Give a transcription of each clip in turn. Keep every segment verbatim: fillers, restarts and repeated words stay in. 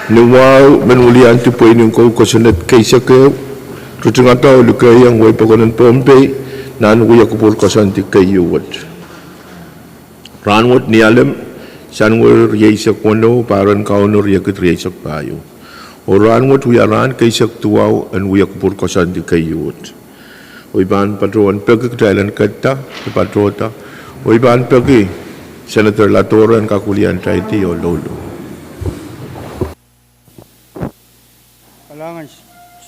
Ni wahu men wiliandi pweinen kou kosonned keisek ehu, ritingada oh likeiong wehi pokon en Pohnpei nan wia kupwur koasoandi keieu wet. Rahnwet Nialem, Sanuari rieisek weneu, pahr en Kauno riekid rieisek pahieu. Oh rahnwet wia rahn keisek duwau en wia kupwur koasoandi keieu wet. Oh I pahn patohwan peki kitail en ketido, patohda. Oh I pahn peki Senator Ladora en kak wiliandi oh loulou. Kalahngan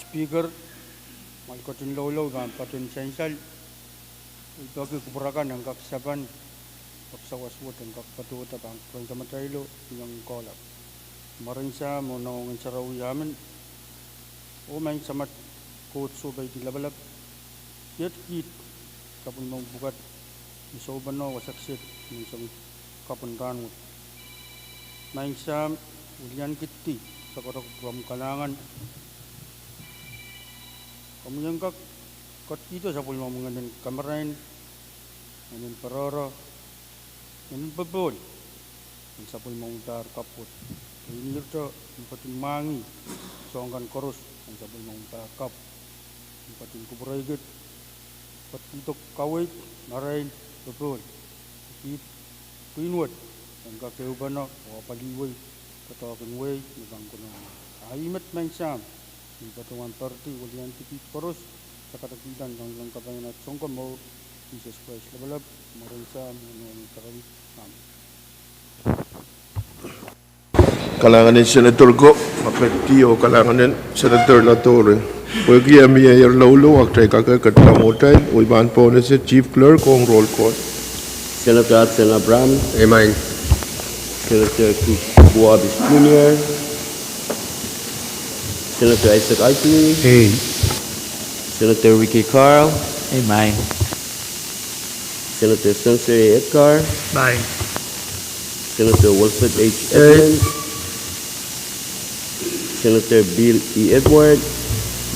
Speaker, mwail ketin loulou pahn patehng sansal, I peki kupwur akan en kak sapan, kak sawas wet en kak patohda pahn kupwurehng tamatailo, iang kohlap. Mwaren Sahm oh Ngehn Sarawi, amen. Oh Maing Samat Koht Sohpeidi Lapalap, iet kiht sapwellimomwi pwukat ni sounpene wasa kiset ni soun kapw en rahnwet. Maing Sahm, wiliankitdi sakarek pwuramw kalahngan. Komwi en kak ketkihdo sapwellimomwi ngehnen kamarain, ngehnen perehre, ngehnen popohl en sapwellimomwi pahr kapw wet. Inirte, I ketin mwahngih soahng kan koaros en sapwellimomwi pahr kapw. I ketin kupwurehkit, ketkihdo kaweid, marain, popohl, kiht pwihn wet en kak ehupene oh apwalihwei doadoahk en wehi me pahn konehng. A ih met Maing Sahm, I patohwan poaridi wiliandi kiht koaros, sakaradahn nanleng kapai en at Sounkomour, Sises Krais Lapalap, mwaren Sahm oh Ngehn Sarawi, amen. Kalahngan en Senator ko, ma ketido oh kalahngan en Senator Ladora. Pwehki e mie ier loulou, a kitail kak ketido mwohtail, oh I pahn pohnese Chief Clerk ong roll call. Senator Hudson Abraham. Amen. Senator Kubuabis Junior. Senator Isaac Azui. Aye. Senator Ricky Carl. Amen. Senator Spencer A. Edgar. Aye. Senator Wilfred H. Aye. Edmund. Senator Bill E. Edward.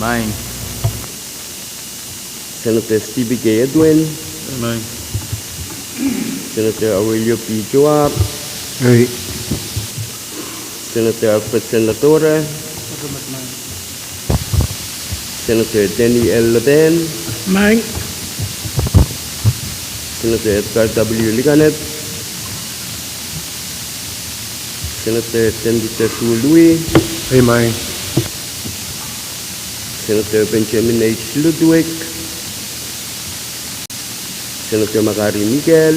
Aye. Senator Stevie K. Edwin. Aye. Senator Aurelio P. Joab. Aye. Senator Alfred Sen Ladora. Senator Denny L. Leben. Aye. Senator Edgar W. Liganet. Senator Tendite Sue Lui. Aye. Senator Benjamin H. Ludwig. Senator Makari Miguel.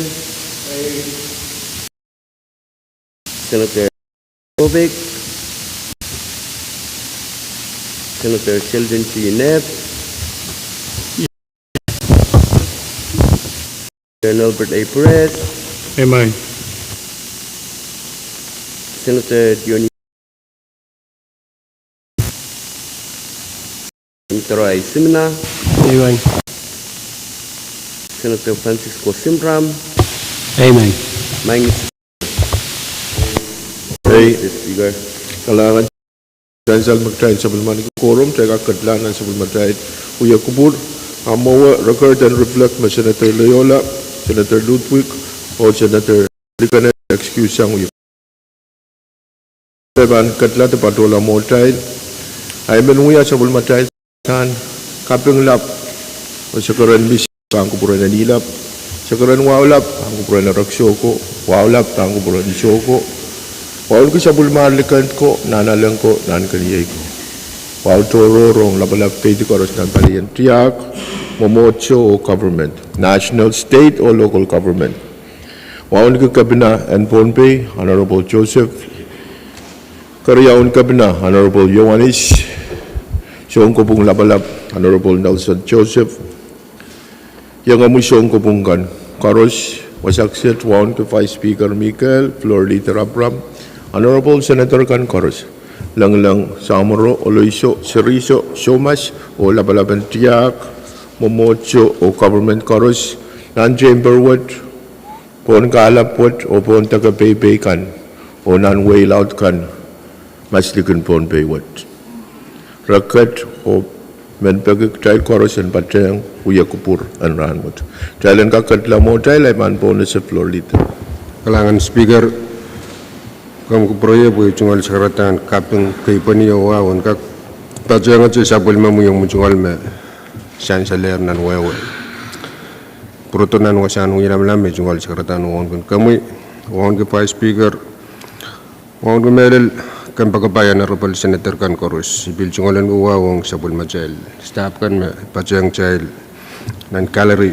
Senator Kovic. Senator Sheldon G. Knapp. Senator Nelbert A. Perez. Aye. Senator Dion Mitro Aisimna. Aye. Senator Francisco Simram. Aye. Maing Speaker. Kalahngan. Sansal me kitail sapwellimaniki koaros, kitail kak ketla nan sapwellimatail wia kupwur. A mwowe record en reflect me Senator Loyola, Senator Ludwig, oh Senator Liganet excuse sang wia. Pahn ketla de patohla mwohtail. Ahi men wia sapwellimatail kan, kaping lap, oh sekeren misi pahn kupwuren Anihlap, sekeren wahu lap pahn kupwuren Erekisohko, wahu lap pahn kupwuren Isohko. Wauneki sapwellimar Liganet ko, Nahnalek ko, Nahnkeniei ko. Wahu tohrohr ong lapalap keidi koaros nan palien tiahk, mwomwohdiso oh government, national, state oh local government. Wauneki Kepina en Pohnpei, Honorable Joseph, Keriaun Kepina, Honorable Ioanis, Sounkopwung Lapalap, Honorable Nelson Joseph, iengomwi sounkopwung kan koaros, wasa kiset wauneki Vice Speaker Mikel, Floor Leader Abraham, Honorable Senator kan koaros, Lengileng, Samworo, Oloiso, Siriso, Soumas, oh lapalap en tiahk, mwomwohdiso oh government koaros, nan chamber wet, pohn kahlap wet oh pohn deke peipei kan, oh nan wehi laud kan, mas likin Pohnpei wet. Re ket oh men peki kitail koaros en patehng wia kupwur en rahnwet. Kitail en kak ketla mwohtail, ahi pahn pohnese Floor Leader. Kalahngan Speaker. Komw kupwure pwe I tungoal sakaradahn kaping kei pweni oh wahu en kak patohngete sapwellimomwi ong mwomwen tungoal me sansalehr nan wehwe. Pwurodo nan wasahn wia lamalam me I tungoal sakaradahn wauneki komwi, wauneki Vice Speaker, wauneki mehlel kempoakepahi Honorable Senator kan koaros. I pil tungoal en wahu ong sapwellimatail staff kan me patohng kitail nan gallery.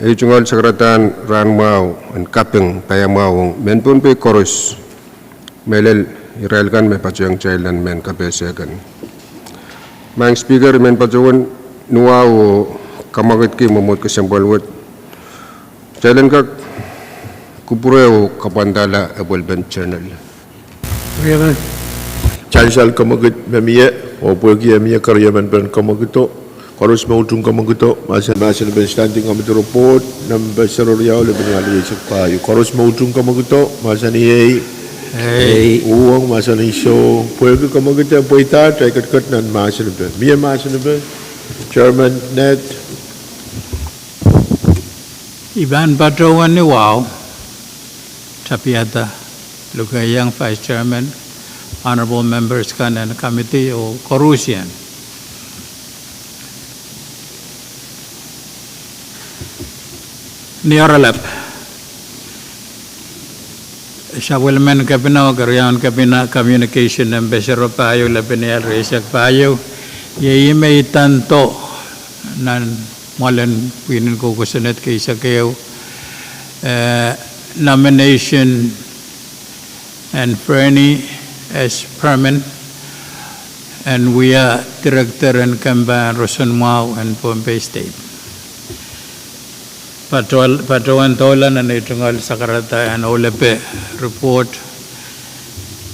I tungoal sakaradahn rahn mwahu en kaping paiamwahu ong mehn Pohnpei koaros mehlel irail kan me patohng kitail nan mehn kapehse kan. Madam Speaker, I men patohwan wahu oh kamwakidki mwomwohd kesempwal wet. Kitail en kak kupwure oh kapwandala epwelpen journal. Sansal kamwakid me mie, oh pwehki e mie keriemen pahn kamwakido, koaros me utung kamwakido, mahsen, mahsen pen Standing Committee Report number sero riau, lepin ahl rieisek pahieu. Koaros me utung kamwakido, mahsanih ei. Ei. Uhwong, mahsanih soh. Pwehki kamwakido pweida, kitail ketiket nan mahsen pen. Mie mahsen pen Chairman Ned. I pahn patohwan wahu, tapiada, lukehiong Vice Chairman, Honorable Members kan en committee oh koarusie. Ni oaralap, sapwellimen Kepina oh Keriaun Kepina communication en pesero pahieu, lepin ahl rieisek pahieu, iei ih me I tandoh nan mwoalen pwihn en kosonned keisek ehu, eh, nomination en Fernie S. Perman en wia Director en Kempa en Roson Mwahu en Pohnpei State. Patohwan, patohwan doula nan ei tungoal sakarada en ohlepe report.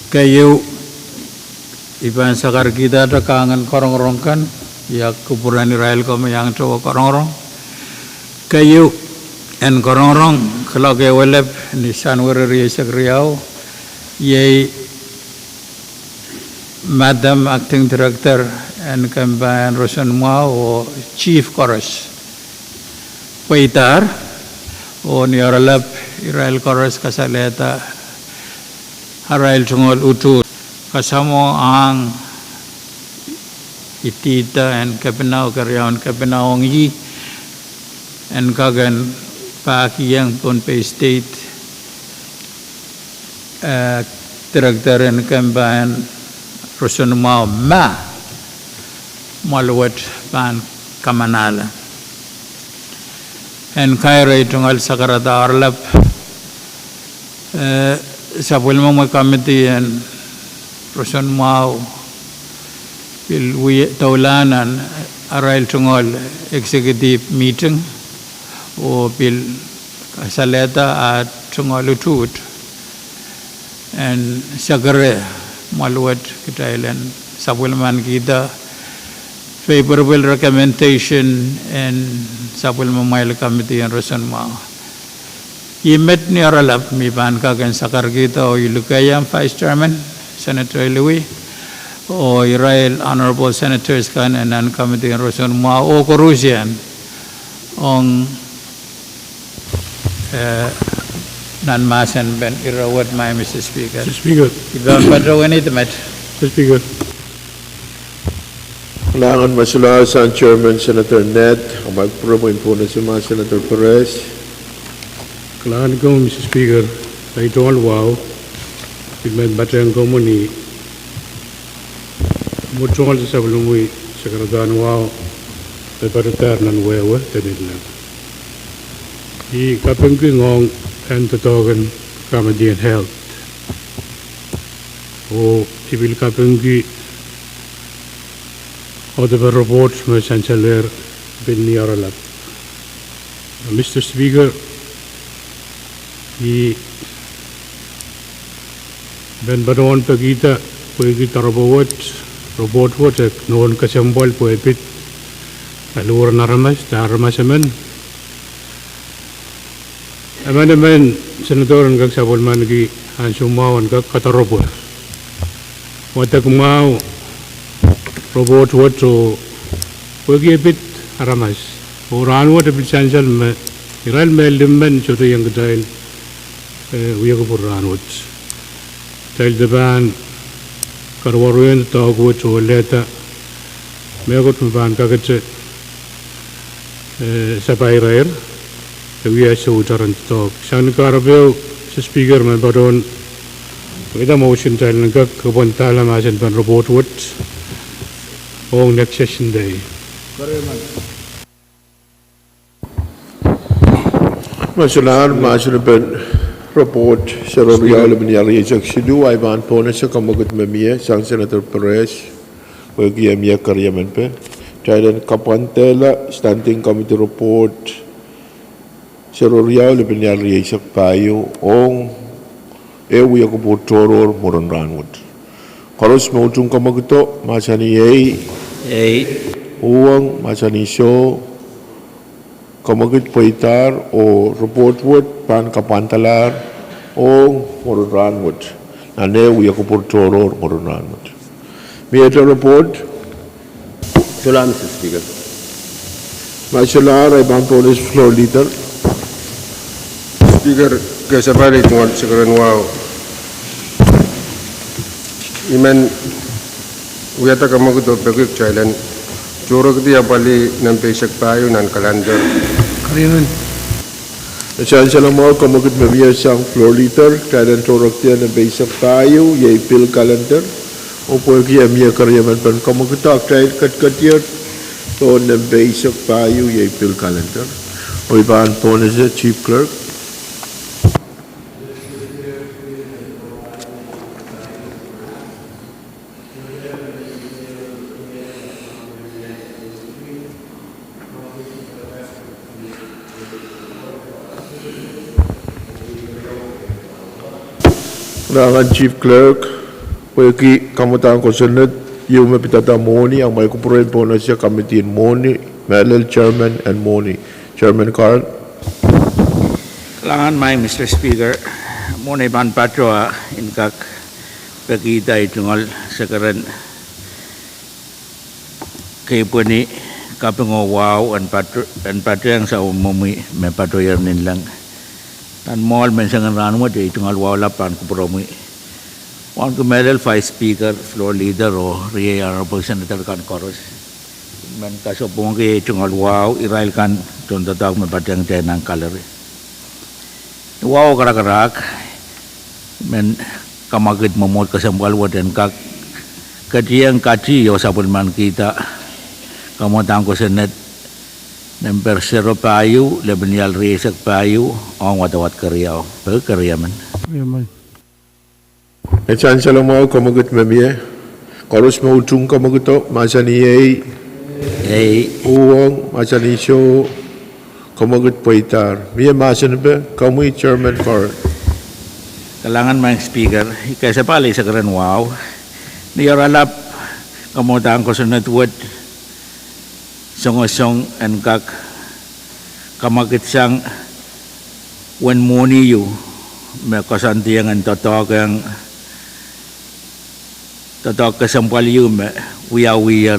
Keieu, I pahn sakarkihda kahngen korongorong kan, I ahpw kupwuren irail ko me iang towe korongorong. Keieu en korongorong, kuloak ehu elep ni Sanuweri rieisek riau, iei Madam Acting Director en Kempa en Roson Mwahu oh chief koaros pweidahr, oh ni oaralap irail koaros kasalehda arail tungoal utuht. Kasamwo ahng idihda en Kepina oh Keriaun Kepina ong ih en kak en pahkihong Pohnpei State, eh, Director en Kempa en Roson Mwahu ma mwoal wet pahn kamanala. En kair ei tungoal sakarada oaralap, eh, sapwellimomwi committee en Roson Mwahu pil wie doulahng nan arail tungoal executive meeting oh pil kasalehda ah tungoal utuht en sekere mwoal wet kitail en sapwellimanikihda favorable recommendation en sapwellimamwail committee en Roson Mwahu. Ih met ni oaralap me I pahn kak en sakarkihda oh I lukehiong Vice Chairman, Senator Eliwi, oh irail Honorable Senators kan en nan committee en Roson Mwahu oh koarusie ong eh, nan mahsen pen ire wet, Mister Speaker. Mister Speaker. I pahn patohwan idmet. Mister Speaker. Kalahngan me solahr sang Chairman Senator Ned, amwail kupwure pwehn pwunese ma Senator Perez. Kalahngan komwi Mister Speaker, ei tungoal wahu, I men patohwan komwi ni mwomwohd tungoal sapwellimomwi sakaradahn wahu me patohdahr nan wehwe de nidnap. I kapingki ngoang en doadoahk en Committee en Health. Oh I pil kapingki ohlepe report me sansalehr pil ni oaralap. Mister Speaker, I men patohwan pekihda pwehki doaropwe wet, report wet e nohn kesempwal pwe e pid aluweren aramas, de aramas emen emenemen Senator en kak sapwellimaniki ansou mwahu en kak kadoaropwe. Wadek mwahu report wet oh pwehki e pid aramas. Oh rahnwet e pil sansal me irail me limen sohte iang kitail, eh, wia kupwur rahnwet. Kitail de pahn karuwaru ong doadoahk wet oh lehda mehkot me pahn kakete, eh, sapairair, e wia sohte ren doadoahk. Sang ni kahrepe, Mister Speaker, me patohwan, wehwehki motion kitail en kak kapwandahla mahsen pahn report wet ong next session day. Mahsen, mahsen pahn report sero riau lepin ial rieisek siluh, ahi pahn pohnese kamwekid me mie sang Senator Perez, pwehki e mie keriemen pe. Kitail en kapwandehla Standing Committee Report sero riau lepin ial rieisek pahieu ong eh wia kupwur tohrohr mwurin rahn wet. Koaros me utung kamwekido, mahsanih ei. Ei. Uhwong, mahsanih soh. Kamwekid pweidahr oh report wet pahn kapwandalahr ong mwurin rahn wet. Nan eh wia kupwur tohrohr mwurin rahn wet. Mie te report? Solahr, Mister Speaker. Ma solahr, ahi pahn pohnese Floor Leader. Speaker, kesempwal iei tungoal sekeren wahu. I men wiahda kamwekido pwehki kitail en tohrekidi apwalih nempe eisek pahieu nan calendar. Keriemen. E sansal mwahu kamwekid me mie sang Floor Leader, kitail en tohrekidi nempe eisek pahieu, iei pil calendar. Oh pwehki e mie keriemen pahn kamwekido, kitail ketiketier pohn nempe eisek pahieu, iei pil calendar. Oh I pahn pohnese Chief Clerk. Kalahngan Chief Clerk, pwehki kamwadahn kosonned ieu me pidada mwohni, amwail kupwur en pohnese Committee en Mwohni, mehlel Chairman en Mwohni. Chairman Carl. Kalahngan maing Mister Speaker, mwohn ei pahn patohwan kak pekihda ei tungoal sekeren keipweni kaping oh wahu en pat-, en patehng sapwellimomwi me patohier nin leng. Nan mwoahl menseng en rahn wet ei tungoal wahu lap pahn kupwuromwi. Wauneki mehlel Vice Speaker, Floor Leader oh riei Honorable Senator kan koaros. Men kasohpwohngki ei tungoal wahu irail kan tohndoadoahk me patehng kitail nan gallery. Ni wahu karakarahk, men kamwekid mwomwohd kesempwal wet en kak ketiheng katih oh sapwellimanikihda kamwadahn kosonned nempe sero pahieu, lepin ial rieisek pahieu, ong wadawad keriau. Peki keriemen. E sansal mwahu kamwekid me mie. Koaros me utung kamwekido, mahsanih ei. Ei. Uhwong, mahsanih soh. Kamwekid pweidahr. Mie mahsen pe, komwi Chairman Carl. Kalahngan maing Speaker, kesempwal ei sekeren wahu. Ni oaralap kamwadahn kosonned wet songosong en kak kamwekidsang uwen mwohni ieu me koasoandiong en doadoahk ong doadoahk kesempwal ieu me wiawiher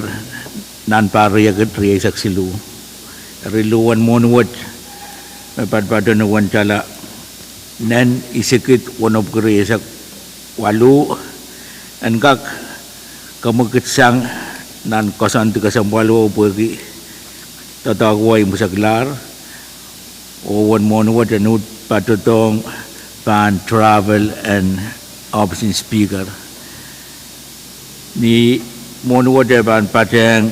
nan pahr riekid rieisek siluh. Eri luhwen mwohni wet me patopato ni uwen tala nen isikid wenepwiki rieisek waluh en kak kamwekidsang nan koasoandi kesempwalo pwehki doadoahk wet imwiseklahr. Oh uwen mwohni wet en uhd patohdohng pahn travel en ohpis en Speaker. Ni mwohni wet e pahn patehng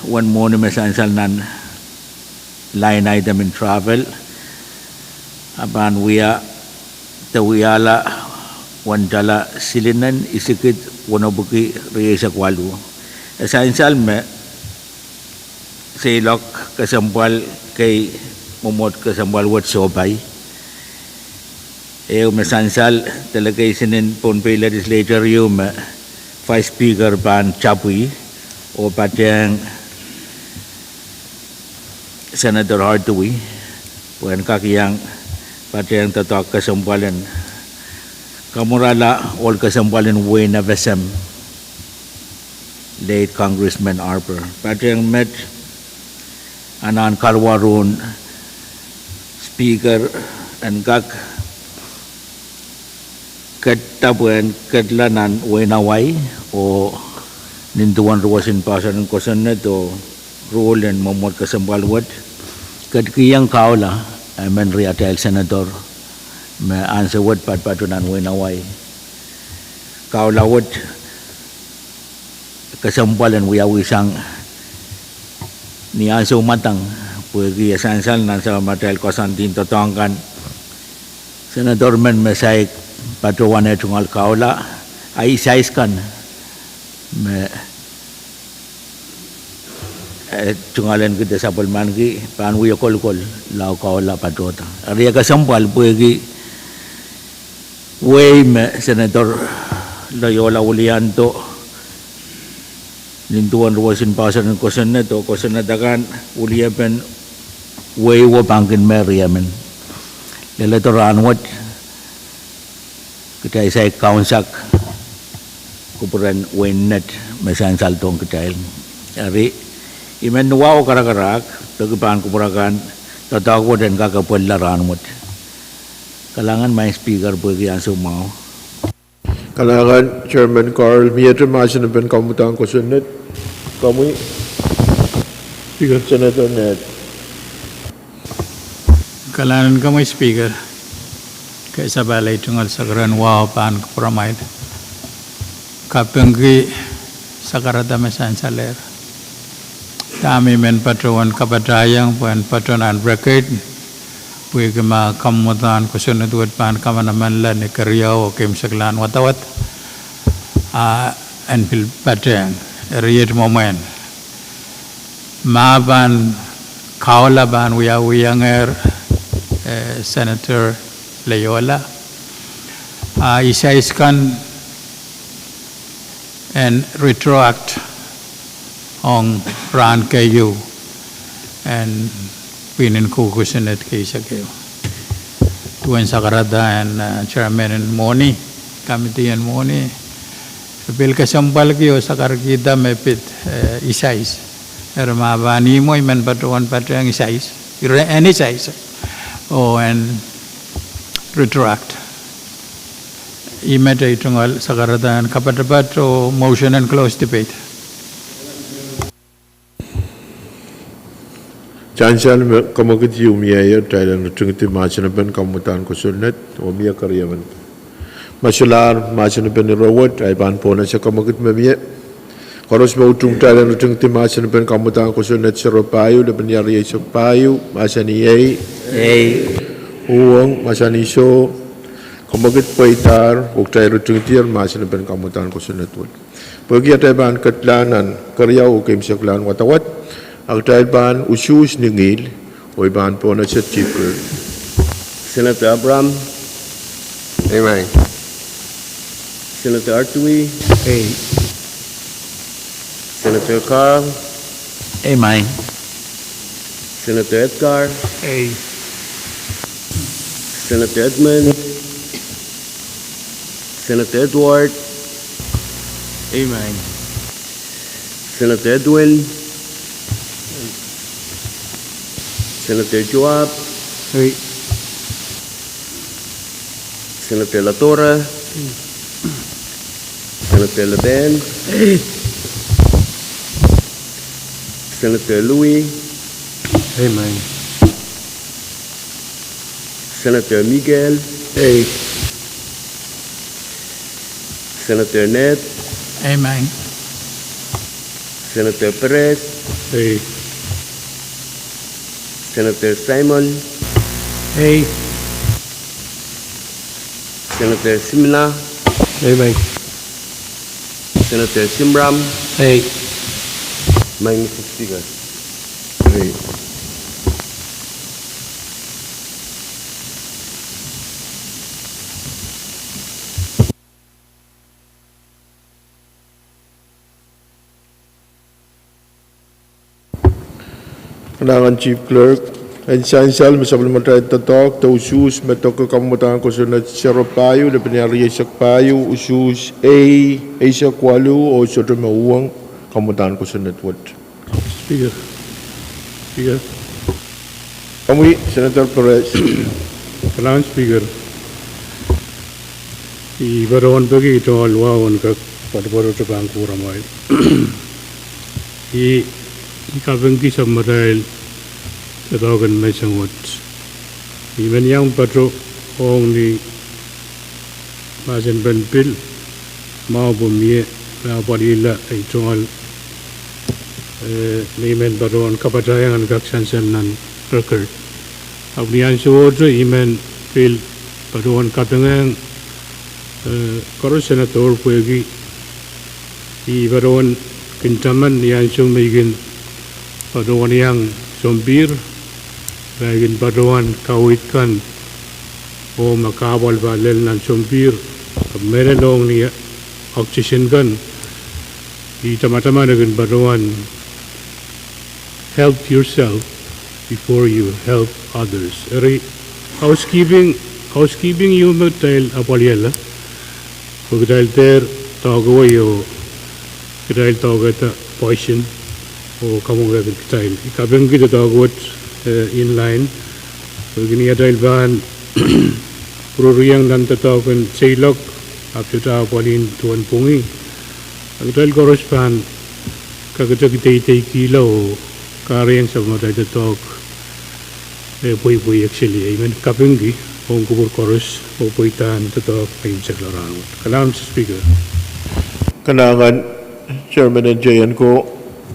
uwen mwohni me sansal nan line item en travel, a pahn wia, de wiahla uwen tala silinen isikid wenepwiki rieisek waluh. E sansal me seiloak kesempwal kei mwomwohd kesempwal wet sohpai. Ehu me sansal, delegation en Pohnpei Legislature ieu me Vice Speaker pahn tapwih oh patehng Senator Hardaway pwehn kak iang patehng doadoahk kesempwal en kamwurala ohl kesempwal en wehin FSM, late Congressman Harper. Patehng met anahn karuwaruhn Speaker en kak Ketido pwehn ketla nan wehin Hawaii, oh nin duwen ruwesin poahsoan en kosonned oh ruhl en mwomwohd kesempwal wet, ketikihong Kaula, emen ri atail senator me ansou wet patopato nan wehin Hawaii. Kaula wet kesempwal en wiawisang ni ansou mwadang, pwehki e sansal nan sapwellimatail koasoandi doadoahk kan, senator men me saik patohwan eh tungoal Kaula, a isais kan me eh tungoal en kihda sapwellimaniki pahn wie kolokol lao Kaula patohda. Eri e kesempwal pwehki wehi me senator Loyola wiliando nin duwen ruwesin poahsoan en kosonned oh kosonned akan, weliepen wehi wet pahn kin me riemen. Leledo rahnwet, kitail saik kaunsak kupwuren wehin Net me sansal dohng kitail. Eri, I men wahu karakarahk, peki pahn kupwur akan doadoahk wet en kak epwella rahnwet. Kalahngan Maing Speaker pwehki ansou mwahu. Kalahngan Chairman Carl, miehte mahsen en pen kamwadahn kosonned, komwi Speaker. Senator Ned. Kalahngan komwi Speaker, kesempwal ei tungoal sakaradahn wahu pahn kupwuramwail, kapingki sakarada me sansalehr. Dahme I men patohwan kapatahieng pwehn patohwan record, pwehki ma kamwadahn kosonned wet pahn kamanamanla ni keriau oh keimwseklahn wadawad, a en pil patehng, eri iet mwomwen. Ma pahn Kaula pahn wiawihongehr, eh, Senator Loyola, a isais kan en retroact ong rahn keieu en pwihnen kou kosonned kei eisek ehu. Duwen sakarada en, eh, chairman en mwohni, committee en mwohni, pil kesempwalki oh sakarkihda me pid, eh, isais. Eri ma pahn ihmwo I men patohwan patehng isais, ire en isais, oh en retroact. Ih met ei tungoal sakarada en kapatapat oh motion en close debate. Sansal me kemwekid ieu mie, kitail en ritingidi mahsen en pen kamwadahn kosonned, oh mie keriemen. Ma solahr mahsen en pen ire wet, ahi pahn pwonese kemwekid me mie. Koaros me utung kitail en ritingidi mahsen en pen kamwadahn kosonned sero pahieu, lepin iar rieisek pahieu, mahsanih ei. Ei. Uhwong, mahsanih soh. Kemwekid pweidahr, oh kitail ritingidi mahsen en pen kamwadahn kosonned wet. Pwehki atail pahn ketla nan keriau oh keimwseklahn wadawad, a kitail pahn usuhs ni ngihl, oh I pahn pwonese Chief Clerk. Senator Abraham. Ei maing. Senator Artui. Ei. Senator Carl. Ei maing. Senator Edgar. Ei. Senator Edmund. Senator Edward. Ei maing. Senator Edwin. Senator Joab. Ei. Senator Latorre. Senator Leben. Ei. Senator Louis. Ei maing. Senator Miguel. Ei. Senator Ned. Ei maing. Senator Perez. Ei. Senator Simon. Ei. Senator Simina. Ei maing. Senator Simram. Ei. Maing, Mister Speaker. Ei. Kalahngan Chief Clerk, en sansal me sapwellimatail doadoahk de usuhs me doke kamwadahn kosonned sero pahieu, lepin iar rieisek pahieu, usuhs ei, eisek waluh, oh sohte me uhwong kamwadahn kosonned wet. Speaker. Speaker. Komwi, Senator Perez. Kalahngan Speaker. I patohwan peki tungoal wahu en kak patopato pahn kuramwail. I, I kapingki sapwmatail doadoahk en menseng wet. I men iang patohwan ni mahsen pen pil, mwahu pwe mie me apwalihla ei tungoal, eh, me I men patohwan kapatahiong en kak sansal nan record. Ahpw ni ansowohte I men pil patohwan kapingehng, eh, koaros en Senator pwehki I patohwan kin taman ni ansou me I kin patohwan iang sompihr, ira I kin patohwan kaweid kan, oh ma kahpwal pahn lel nan sompihr, ahpw mehlel ong ni oxygen kan, I tamataman I kin patohwan help yourself before you help others. Eri housekeeping, housekeeping ieu me kitail apwalihala. Pwe kitail dehr doakoa io, kitail doakehda poison, oh kamwengehki kitail. I kapingki doadoahk wet, eh, inline. Pwe kin atail pahn ruriong nan doadoahk en seiloak, ahpw sohte apwalih duwen pwongih. A kitail koaros pahn kakete kideideikihla oh kahrehiong sapwmatail doadoahk, eh, pweipwei actually. I men kapingki ong kupwur koaros oh pweidahn doadoahk me imwisekla rahnwet. Kalahngan Speaker. Kalahngan Chairman N J N ko,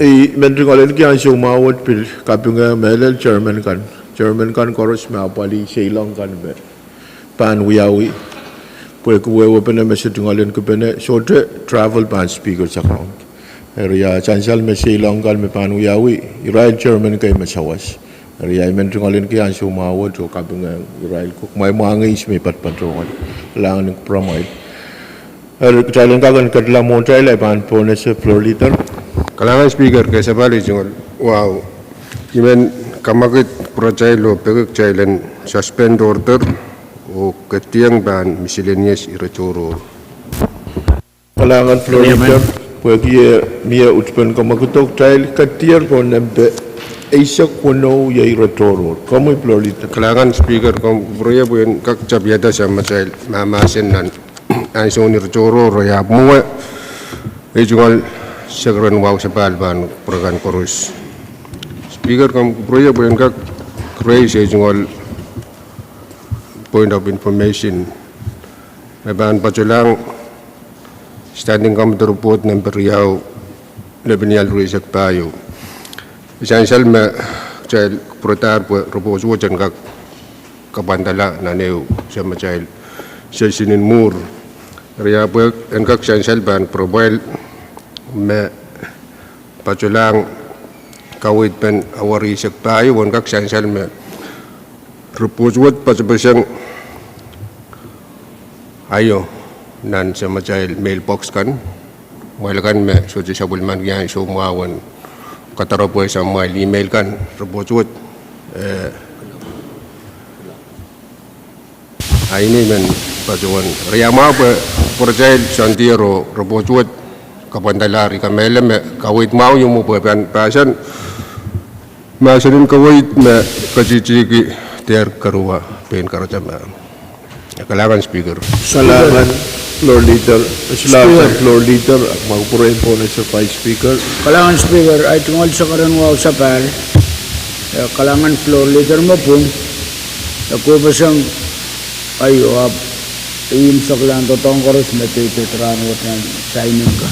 I men tungoalenki ansou mwahu wet pil kapingehng mehlel chairman kan. Chairman kan koaros me apwalih seiloak kan me pahn wiawi. Pwehki wehwehpene me se tungoalenkipene sohte travel pahn Speaker's account. Eri a sansal me seiloak kan me pahn wiawi, irail chairman kei me sawas. Eri I men tungoalenki ansou mwahu wet oh kapingehng irail kuk, mwahi mwahngih ihs me I patopato tungoal. Kalahngan en kupwuramwail. Eri kitail en kak en ketilong mwohtail, I pahn pohnese Floor Leader. Kalahngan Speaker, kesempwal tungoal wahu. I men kamwakid kupwuratail oh peki kitail en suspend order oh ketieng pahn miscellaneous ire tohrohr. Kalahngan Floor Leader, pwehki e mie utupen kamwakido, kitail ketier pohn nempe eisek weneu iei ire tohrohr. Komwi Floor Leader. Kalahngan Speaker, komw kupwurie pwe en kak tapiada samatail mahmahsen nan ansoun ire tohrohr, eri ahpw mwowe ei tungoal sakaradahn wahu sapahl pahn kupwure kan koaros. Speaker, komw kupwurie pwe en kak raise ei tungoal point of information me pahn patohlahng Standing Committee Report nempe riau, lepin irail rieisek pahieu. I sansal me kitail kupwuradahr pwe report wet en kak kapwandala nan ehu samatail session en mwuhr. Eri ahpw en kak sansal pahn kupwuramwail me patohlahng kaweid pen awa rieisek pahieu, en kak sansal me report wet patopeseng aio nan samatail mailbox kan, mwail kan me sohte sapwellimaniki ansou mwahu en kadaropwe samwail email kan, report wet, eh, a I men patohwan, eri ahpw mwahu pwe kupwuratail soandier oh report wet kapwandalahr. I kamehlele me kaweid mwahu ieu mwo pwe pahn pahsan mahsen en kaweid me ketitiki dehr kerua pein karadama. Kalahngan Speaker. Kalahngan Floor Leader, Speaker. Floor Leader, ma kupwuren pohnese Vice Speaker. Kalahngan Speaker, ei tungoal sakaradahn wahu sapahl, eh, kalahngan Floor Leader me pwung, eh, kohpeseng aio, ahpw I imwiseklahn doadoahk koaros me deidehn rahnwet nan signing ka.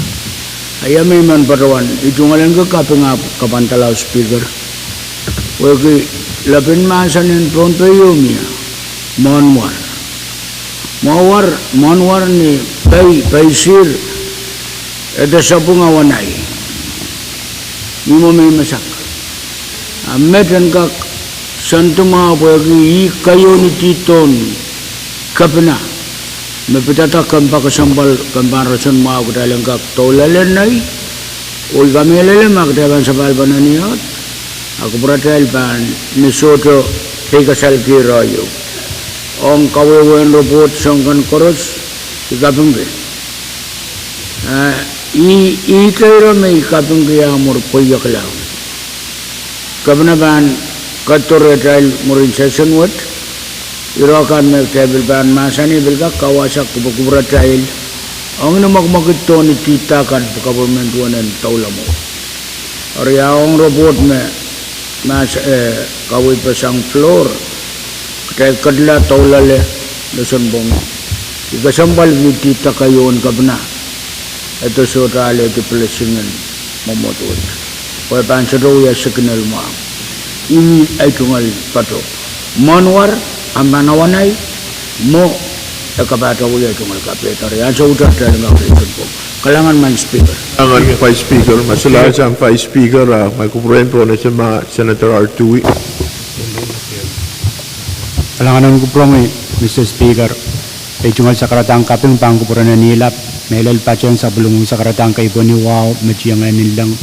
Ahi me I men patohwan, I tungoalenki kaping ahpw kapwandala Speaker. Pwehki lepin mahsen en Pohnpei ieu mie, mwohnwar. Mwohnwar, mwohnwar ni pei, peisir, ede sapwung awa nai. Ni mwo me I masak. A met en kak sendimwahu pwehki ih keieun idihdohn kepina me pidada kempa kesempwal, kempa roson mwahu kitail en kak doulahng nei. Oh I kamehlele ma kitail pahn sapahl pahn eniot, a kupwuratail pahn ni sohte keikasalki ire ieu. Ong kawehwehn report soang kan koaros, I kapingki. Ah, I, ih dehr me I kapingki ah mwur pweiekla. Kepina pahn kadirohr atail mwurin session wet. Ire kan me kitail pil pahn mahsanih pil kak kawasa kupwukupwuratail ong ni mwekimwekid tohn idihda kan pwe government wenen doula mwo. Eri a ong report me mahs, eh, kaweid pasang floor, kitail ketila doula lel, lesen pwong. I kesempwalki idihda keieu en kepina. E de sohte alehdi blessing en mwomwohd wet. Pwe pahn sohte wia signal mwahu. Ih ei tungoal patoh. Mwohn war, a manawanai, mwo, e kapahtohwei ei tungoal kapehd. Eri ansou wet atail en kak lesen pwong. Kalahngan Madam Speaker. Kalahngan Vice Speaker, ma solahr sang Vice Speaker, a ma kupwuren pwong ese ma Senator Artui. Kalahngan en kupwuromwi, Mister Speaker. Ei tungoal sakaradahn kaping pahn kupwuren en ilap, mehlel patehng sapwellimomwi sakaradahn keipweni wahu me tiengehn inleng,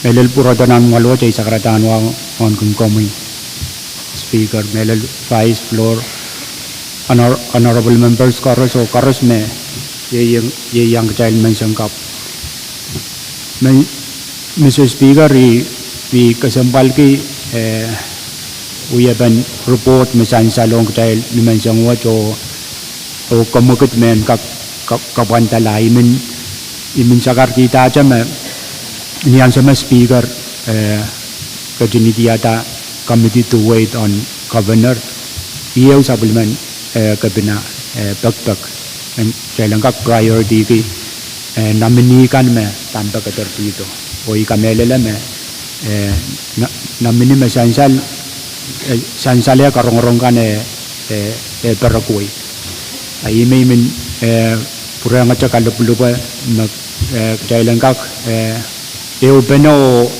mehlel pwurodo nan mwoaluwet ei sakaradahn wahu ong komwi Speaker, mehlel Vice, Floor, honor-, honorable members koaros oh koaros me ieiang, ieiang kitail menseng kapw. Me, Mister Speaker, i, i kesempwalki, eh, wiepen report me sansal ong kitail ni menseng wet oh, oh komwekid men kak, kak, kapwandala. I men, i men sakarkihda me ni ansou me Speaker, eh, ketin idihada committee to wait on Governor, ieu sapwellimen, eh, kepina, eh, pekpek. En, kitail en kak priority ki, eh, nominee kan me pahn pekedertihdo. Oh i kamehlele me, eh, no-, nominee me sansal, eh, sansal e karongorong kan e, eh, eh, perekei. A i me i men, eh, pwurehngete kalupwulupwe me, eh, kitail en kak, eh, ehupene oh,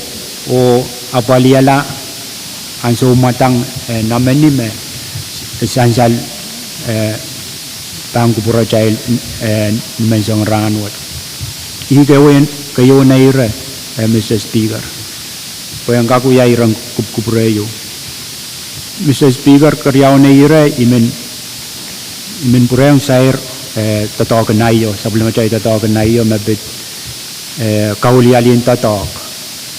oh apwalihala ansou mwadang, eh, nominee me sansal, eh, pahn kupwuratail, eh, ni menseng rahnwet. Ih keieu en, keieu en ire, eh, Mister Speaker. Pwe en kak wia iren kupwukupwure ieu. Mister Speaker, keriaun ire, i men, i men pwurehng sair, eh, doadoahk en aio, sapwellimatail doadoahk en aio me pid, eh, kaulialin doadoahk.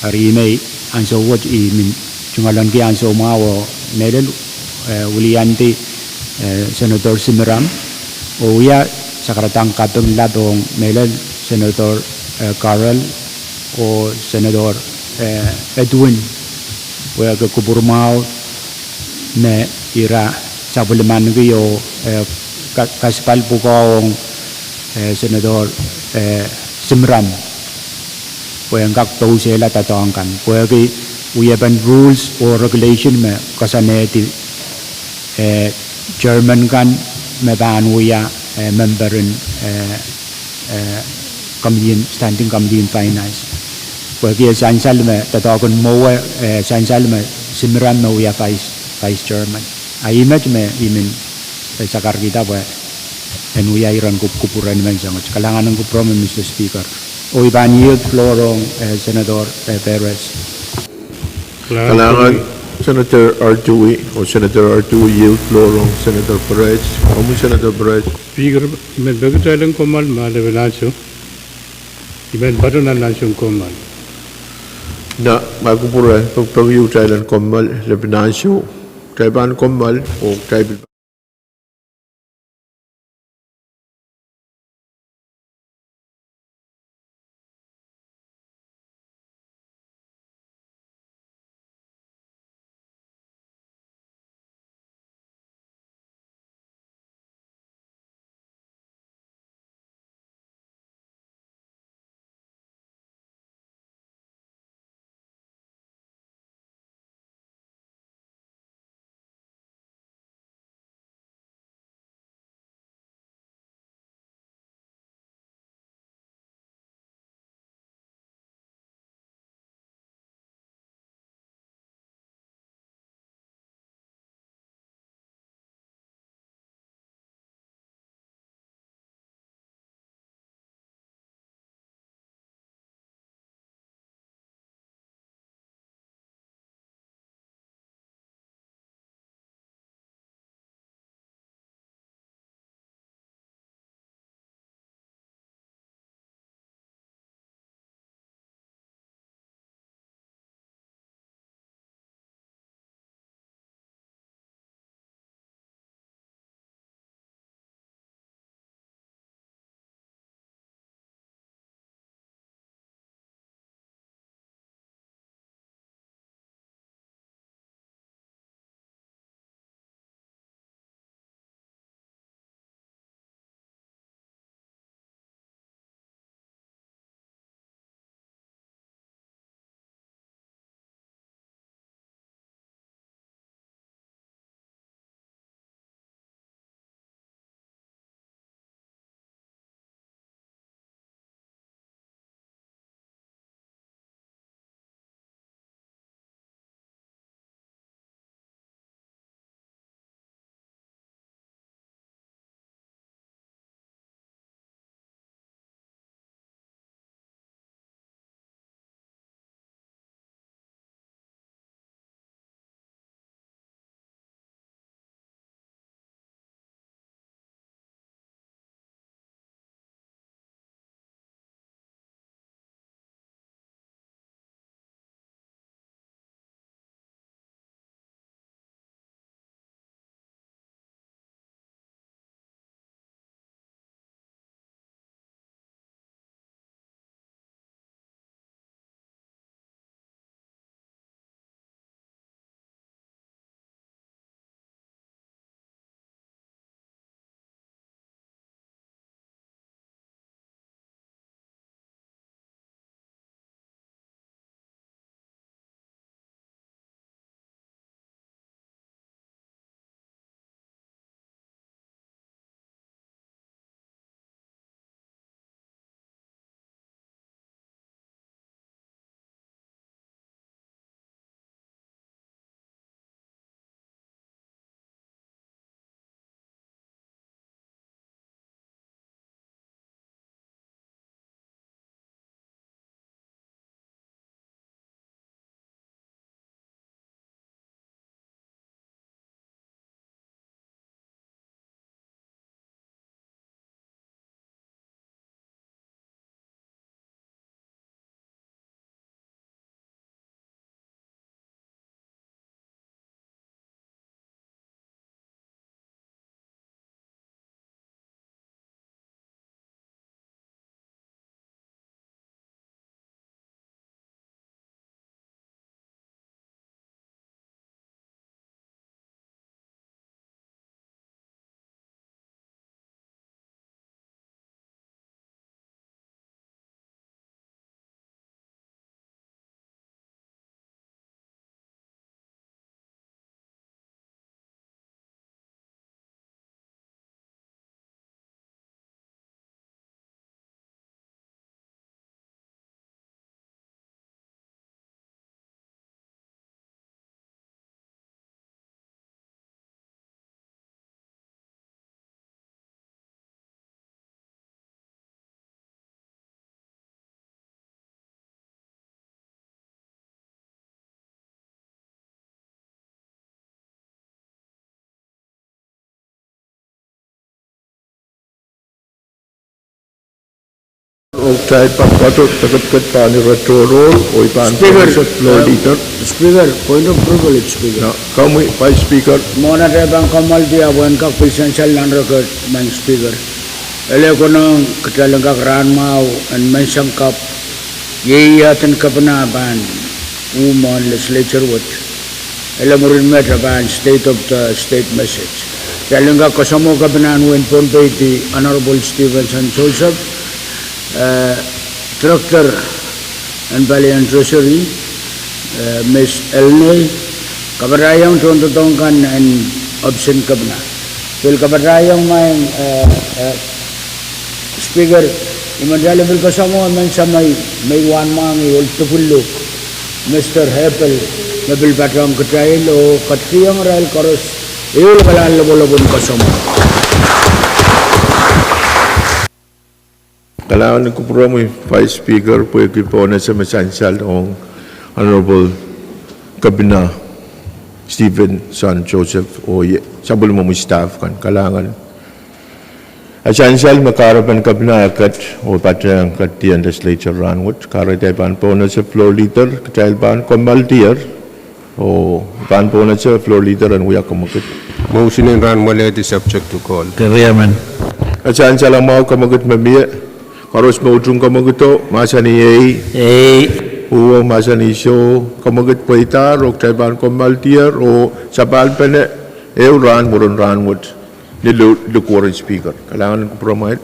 Eri i me ansou wet i men tungoalenki ansou mwahu oh mehlel, eh, wiliandi, eh, Senator Shemram, oh wia sakaradahn kaping lap ong mehlel Senator, eh, Carroll, oh Senator, eh, Edwin, pwehki kupwur mwahu me ira sapwellimaniki oh, eh, ka-, kasapwal pwukoa ong, eh, Senator, eh, Shemram. Pwe en kak pousehla doadoahk kan. Pwehki wiepen rules oh regulation me koasoanehdi, eh, chairman kan me pahn wia, eh, member en, eh, eh, committee en, Standing Committee en Finance. Pwehki e sansal me doadoahk en mwowe, eh, sansal me Shemram me wia vice, vice chairman. A i met me i men, eh, sakarkihda pwe en wia iren kupwukupwure ni menseng wet. Kalahngan en kupwuromwi, Mister Speaker. Oh i pahn yield floor ong, eh, Senator, eh, Perez. Kalahngan Senator Artui, oh Senator Artui yield floor ong Senator Perez. Komwi Senator Perez. Speaker, I men peki kitail en kommoal me lepin ansou. I men patoh nan ansou en kommoal. Nan kupwure, pek, peki kitail en kommoal lepin ansou. Kitail pahn kommoal, oh kitail pil Kitail pahn patohdo ketiket pahn ire tohrohr oh I pahn Speaker, pohnese Floor Leader. Speaker, point of privilege, Speaker. Komwi Vice Speaker. Mwohn atail pahn kommoaldi ahpw en kak pil sansal nan record, Madam Speaker. Ele konehng kitail en kak rahn mwahu en menseng kapw, iei iahden kepina pahn uh mwohn legislature wet. Ele mwurin met e pahn State of the State message. Kitail en kak kasamwo kepina en wehin Pohnpei, the Honorable Stevenson Joseph, Director en palien Treasury, Miss Elnei, kapatahiong tohndoadoahk kan en absent kepina. Pil kapatahiong Madam Speaker, I men dehr pil kasamwo emen samei me I wahn mwahngih, ohl dipwil luhk, Mister Hepel, me pil patehng kitail oh ketikihong irail koaros ehu kalahngan lopwolopw en kasamwo. Kalahngan en kupwuromwi Vice Speaker pwehki pohnese me sansal ong Honorable Kepina Stevenson Joseph oh sapwellimomwi staff kan. Kalahngan. E sansal me kahrepen kepina e ket oh patehng ketidien legislature rahn wet. Kahrehda I pahn pohnese Floor Leader, kitail pahn kommoaldier oh I pahn pohnese Floor Leader en wia kemwekid. Motion en rahn mwalehdi subject to call. E sansal mwahu kemwekid me mie, koaros me utung kemwekido, mahsanih ei. Uwo mahsanih soh, kemwekid pweidahr oh kitail pahn kommoaldier oh sapahl pene ehu rahn mwurin rahn wet. Ni lukwer en Speaker, kalahngan en kupwuromwail.